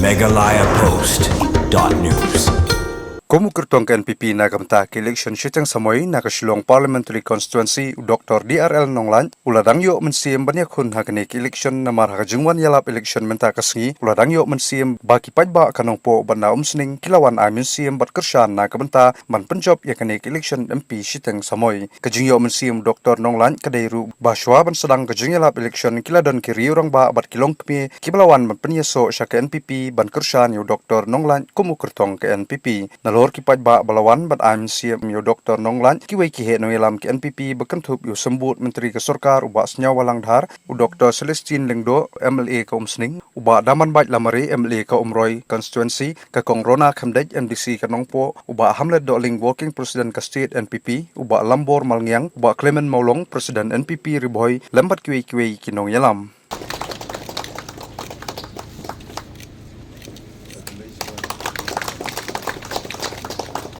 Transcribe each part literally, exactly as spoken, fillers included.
Meghalaya Post dot news. Kum u kyrtong ka N P P na ka bynta ka election shiteng samoi na ka Shillong Parliamentary Constituency, u Doctor D R L Nonglait, u la dang ïoh mynsiem ban ïakhun ha kane ka election, namar ha ka jingwan ïalap election mynta ka sngi u la dang ïoh mynsiem ba ki paidbah ka Nongpoh bad na Umsning ki la wan ai mynsiem bad kyrshan na ka bynta ban pynjop ïa kane ka election M P shiteng samoi. Ka jingïoh mynsiem u Doctor Nonglait ka dei ruh ba shwa ban sdang ka jingïalap election ki la don ki riew rangbah bad ki longkmie kiba la wan ban pynïasoh sha ka N P P ban kyrshan ïa u Doctor Nonglait kum u kyrtong ka N P P. Nalor ki paidbah ba la wan ban ai mynsiem ïa u Doctor Nonglait, kiwei ki heh nongïalam ka N P P ba kynthup ïa u Symbud Myntri ka Sorkar u Bah Sniawbhalang Dhar, u Doctor Celestine Lyngdoh, M L A ka Umsning, u Bah Damanbait Lamare, M L A ka Umroi Constituency, ka Kong Rona Khymdeit, M D C ka Nongpoh, u Bah Hamlet Dohling, Working President ka State N P P, u Bah Lambor Malngiang, u Bah Clement Mawlong, President N P P Ri Bhoi, lem bad kiwei kiwei ki nongïalam.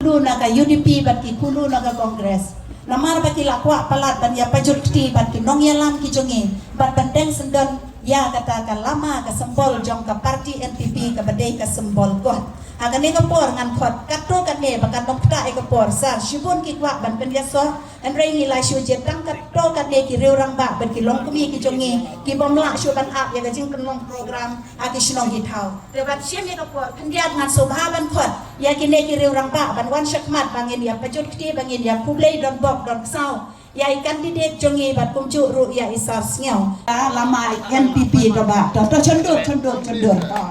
Kulu na ka U D P bad ki kulu na ka Congress. Namar ba ki la kwah palat ban ïa pajut kti bad ki nongïalam ki jong ngi bad ban deng syndon ïa kata ka lama, ka symbol jong ka party N P P kaba dei ka symbol God. Ha kane ka por ngan khot katto katne ba kan ym ktah ïa ka por, sa shibun ki kwah ban pynïasoh. Hynrei ngi la shu jied tang katto katne ki riew rangbah bad ki longkmie ki jong ngi ki bym lah shuh ban ap ïa ka jingpynlong program ha ki shnong ki thaw. Te ban shim ïa ka por khyndiat ngan sngewbha ban khot ïa kine ki riew rangbah ban wan shakhmat ba ngin ïa pajut kti, ba ngin ïa khublei donbok donksaw ïa i candidate jong ngi bad kumjuh ruh ïa i Sar Sngew. Lama N P P to ba to, to chyndur chyndur chyndur. To.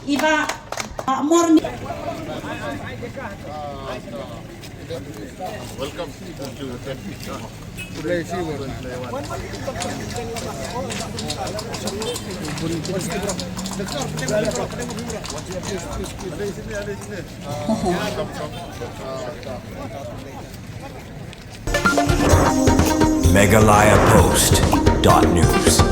Iba, ah, mor ni. Welcome to the Meghalaya Post dot news.